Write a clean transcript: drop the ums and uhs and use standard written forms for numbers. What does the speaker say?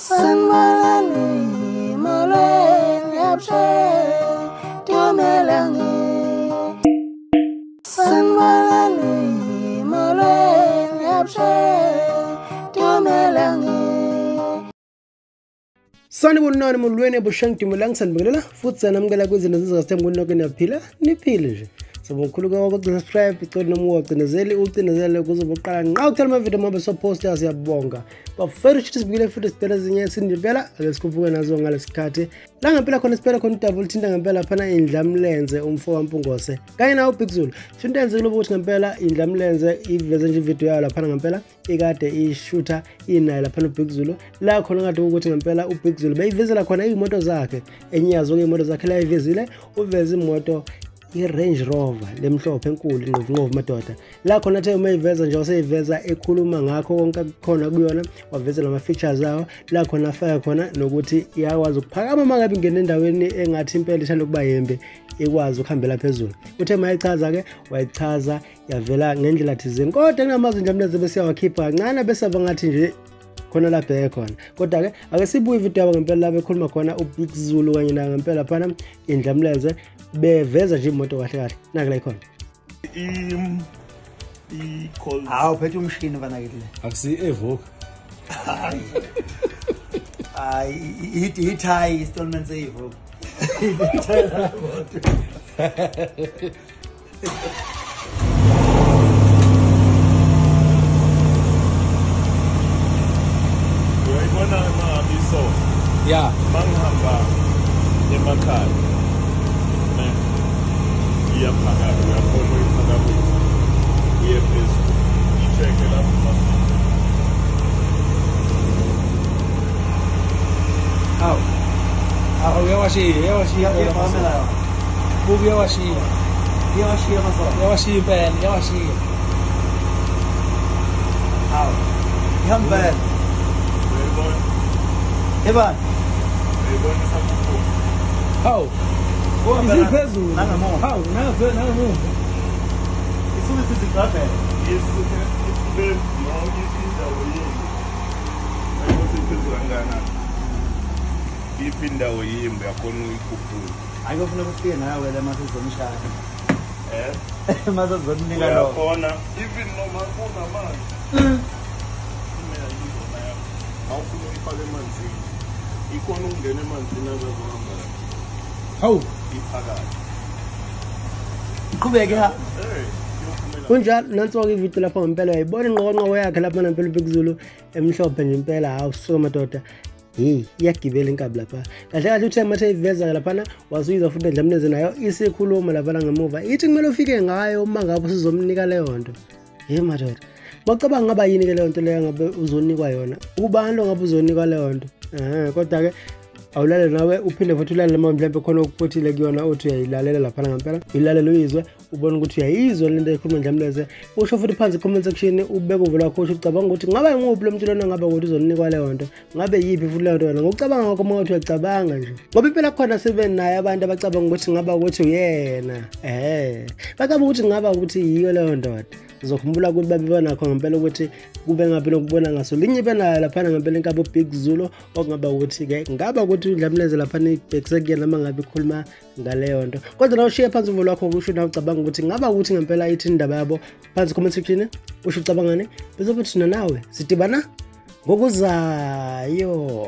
Sanibonani, molweni, avuxeni, dumelang. Sanibonani, molweni, avuxeni, dumelang. Sanibonani, molweni, avuxeni, dumelang, sanibingelela futhi sanamukela kwizinto zizasithemba ukuthi niyaphila, niphile nje. Sibonga kakhulu kwa subscribe, icela noma uwacinezeli, ucinezele ukuze uqala nqa ukuthola ama-video mabe soposta. Siyabonga. Bafethu ukuthi sibukele futhi sibhele ezinye esindibela ake sikhuphuke nazo ngalesikhathi. La ngempela khona sibhele khona udaba oluthinta ngempela phana Indlamlenze umfo kaMpungose kanye nawo Big Zulu. Into enzekile ukuthi ngempela Indlamlenze iveze nje ivideo yayo laphana ngempela ikade ishutha inayo laphana uBig Zulu. La khona kade ukuthi ngempela uBig Zulu beyivezela khona iy'moto zakhe, enye yazo iy'moto zakhe la ivezile, uveze imoto i-Range Rover lemhlophe enkulu inqovu madoda. La khona athe uma iveza nje waseyiveza ekhuluma ngakho konke kukhona kuyona, waveza nama features awo. La khona afaka khona nokuthi iyakwazi ukuphakama uma ngabe ingena endaweni engathi impela ithanda ukuba yembe, ikwazi ukuhambela phezulu. Uthe mayichaza ke wayichaza yavela ngendlela thizeni, kodwa kunamazwi nje amneze bese yawakhipha kancane bese abangathi nje khona lapha ekhona. Kodwa ke ake sibuye ivideo yabo ngempela la bekhuluma khona uBig Zulu kanye na ngempela phana Indlamlenze beveza nje imoto kahle kahle. Nake la ikhona. Hawu phethe umshini bana kithi. Akusi Evoque. Hayi ithayi installment se Evoque. Uyayibona mama ya mangihamba emakhaya ne iyaphakama, uyakhona uyiphakama uye phezulu, i-check-e lapho. Hawu hawu uyawashiya, uyawashiya buku, uyawashiya, uyawashiya masoka, uyawashiya impela, uyawashiya. Hawu ihamba uyayibona Eba. Uyayibona isakhuphuka. Hawu. Isiphezulu. Nangamuva. Hawu, nangamuva. Isuke isiziqaphele. Isuke isuke yonke indawo yimbi. Ayikho sephezulu kangakanani. Iphi indawo yimbi yakhona uyikhuphula. Ayikho funa ukufika nawe la mase uzomshaya. Eh? Mase uzomnika lo. Uyakhona even noma kunamanzi. Awufuna uyifake emanzini, ikhona ukungena emanzini azohamba la. Hawu, iphakathi. Iqhubeke ha. Kunjalo nanso-ke ividiyo lapho ngempela uyayibona inqokonqoko yakhe lapha ngempela uBig Zulu emhlophe nje impela. Hawu suka madoda, hey iyagibela inkabi lapha. Kahle kahle uthe mathe iveza laphana wasuyiza futhi Indlamlenze nayo isikhuluma laphana ngemuva ithi kumele ufike ngayo uma ngabe usuzomnika leyo nto. Hey madoda, bacabanga ngaba yini ke leyo nto leyo ngabe uzonikwa yona? Ubani lo ngabe uzonikwa leyo nto? Kodwa ke awulalele nawe uphinde futhi ulalele uma mhlawumbe khona okuphuthile kuyona uthi uyayilalela laphana ngempela, uyilalele uyizwe ubone ukuthi uyayizwa lento ekhuluma Indlamlenze. Usho futhi phansi comment section ubeke uvo lwakho, usho ucabanga ukuthi ngabe nguphi lo muntu lona ngabe ukuthi uzonikwa leyo nto, ngabe yiphi futhi leyo nto wena ngokucabanga ngakho uma uthi uyacabanga nje. Ngoba impela khona sibe naye abantu abacabanga ukuthi ngaba ukuthi uyena, bacabanga ukuthi ngaba ukuthi yiyo leyo ndoda. Uzokhumbula ukuthi babe banakho ngempela ukuthi kube ngabe lokubona ngaso linye benayo laphana ngempela inkabi uBig Zulu, okungaba ukuthi-ke ngaba ukuthi Indlamlenze laphana ibhekise kuyena noma ngabe ikhuluma ngaleyo nto. Kodwa nawe ushiye phansi uvo lwakho kusho nawe ucabanga ukuthi ngaba ukuthi ngempela ithi indaba yabo phansi comment section, usho ucabangani, bese futhi thina nawe sidibana ngokuzayo.